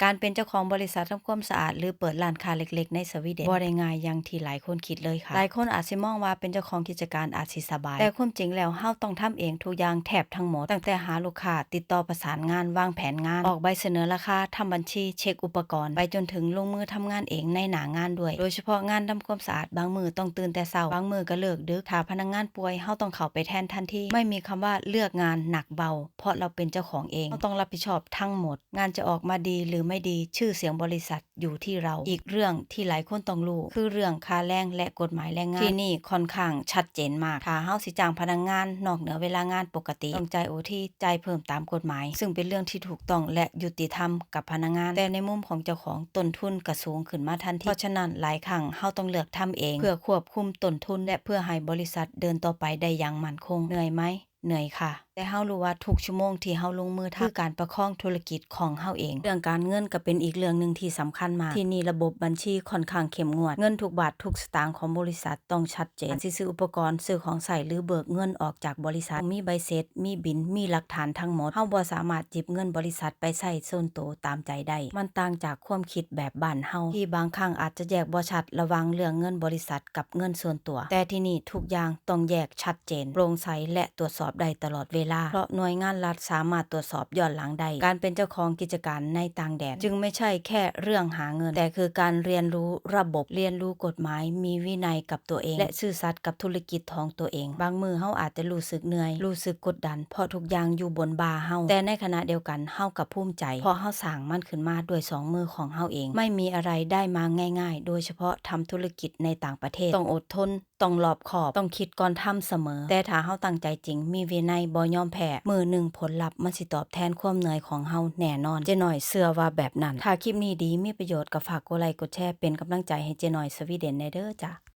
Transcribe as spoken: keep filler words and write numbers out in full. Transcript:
การเป็นเจ้าของบริษัททำความสะอาดหรือเปิดร้านค้าเล็กๆในสวีเดนบ่ได้ง่ายอย่างที่หลายคนคิดเลยค่ะ หลายคนอาจสิมองว่าเป็นเจ้าของกิจการอาจสิสบาย แต่ความจริงแล้วเฮาต้องทำเองทุกอย่างแทบทั้งหมด ตั้งแต่หาลูกค้า ติดต่อประสานงาน วางแผนงาน ออกใบเสนอราคา ทำบัญชี เช็คอุปกรณ์ ไปจนถึงลงมือทำงานเองในหน้างานด้วย โดยเฉพาะงานทำความสะอาด บางมื้อต้องตื่นแต่เช้า บางมื้อก็เลิกดึก ถ้าพนักงานป่วย เฮาต้องเข้าไปแทนทันที ไม่มีคำว่าเลือกงานหนักเบา เพราะเราเป็นเจ้าของเอง เฮาต้องรับผิดชอบทั้งหมด งานจะออกมาดีหรือไม่ดี ชื่อเสียงบริษัทอยู่ที่เรา อีกเรื่องที่หลายคนต้องรู้ คือเรื่องค่าแรงและกฎหมายแรงงาน ที่นี่ค่อนข้างชัดเจนมาก ถ้าเฮาสิจ้างพนักงานนอกเหนือเวลางานปกติ ต้องจ่าย โอที จ่ายเพิ่มตามกฎหมาย ซึ่งเป็นเรื่องที่ถูกต้องและยุติธรรมกับพนักงาน แต่ในมุมของเจ้าของ ต้นทุนก็สูงขึ้นมาทันที เพราะฉะนั้นหลายครั้งเฮาต้องเลือกทำเอง เพื่อควบคุมต้นทุน และเพื่อให้บริษัทเดินต่อไปได้อย่างมั่นคง เหนื่อยไหม เหนื่อยค่ะ แต่เฮารู้ว่าทุกชั่วโมงที่เฮาลงมือทำ คือการประคองธุรกิจของเฮาเอง เรื่องการเงินก็เป็นอีกเรื่องหนึ่งที่สำคัญมาก ที่นี่ระบบบัญชีค่อนข้างเข้มงวด เงินทุกบาททุกสตางค์ของบริษัทต้องชัดเจน การสิซื้ออุปกรณ์ ซื้อของใช้ หรือเบิกเงินออกจากบริษัท ต้องมีใบเสร็จ มีบิล มีหลักฐานทั้งหมด เฮาบ่สามารถหยิบเงินบริษัทไปใช้ส่วนตัวตามใจได้ มันต่างจากความคิดแบบบ้านเฮา ที่บางครั้งอาจจะแยกบ่ชัดระหว่างเรื่องเงินบริษัทกับเงินส่วนตัว แต่ที่นี่ทุกอย่างต้องแยกชัดเจน โปร่งใส และตรวจสอบได้ตลอดเวลา เพราะหน่วยงานรัฐสามารถตรวจสอบย้อนหลังได้ การเป็นเจ้าของกิจการในต่างแดน จึงไม่ใช่แค่เรื่องหาเงิน แต่คือการเรียนรู้ระบบ เรียนรู้กฎหมาย มีวินัยกับตัวเอง และซื่อสัตย์กับธุรกิจของตัวเอง บางมื้อเฮาอาจจะรู้สึกเหนื่อย รู้สึกกดดัน เพราะทุกอย่างอยู่บนบ่าเฮา แต่ในขณะเดียวกันเฮาก็ภูมิใจ เพราะเฮาสร้างมันขึ้นมาด้วยสองมือของเฮาเอง ไม่มีอะไรได้มาง่ายๆ โดยเฉพาะทำธุรกิจในต่างประเทศ ต้องอดทน ต้องรอบคอบ ต้องคิดก่อนทำเสมอ แต่ถ้าเฮาตั้งใจจริง มีวินัย บ่ยอมแพ้ มื้อหนึ่งผลลัพธ์มันสิตอบแทนความเหนื่อยของเฮาแน่นอน เจ๊น้อยเชื่อว่าแบบนั้น ถ้าคลิปนี้ดี มีประโยชน์ ก็ฝากกดไลค์ กดแชร์ เป็นกำลังใจให้เจ๊น้อยสวีเดนแหน่เด้อจ้ะ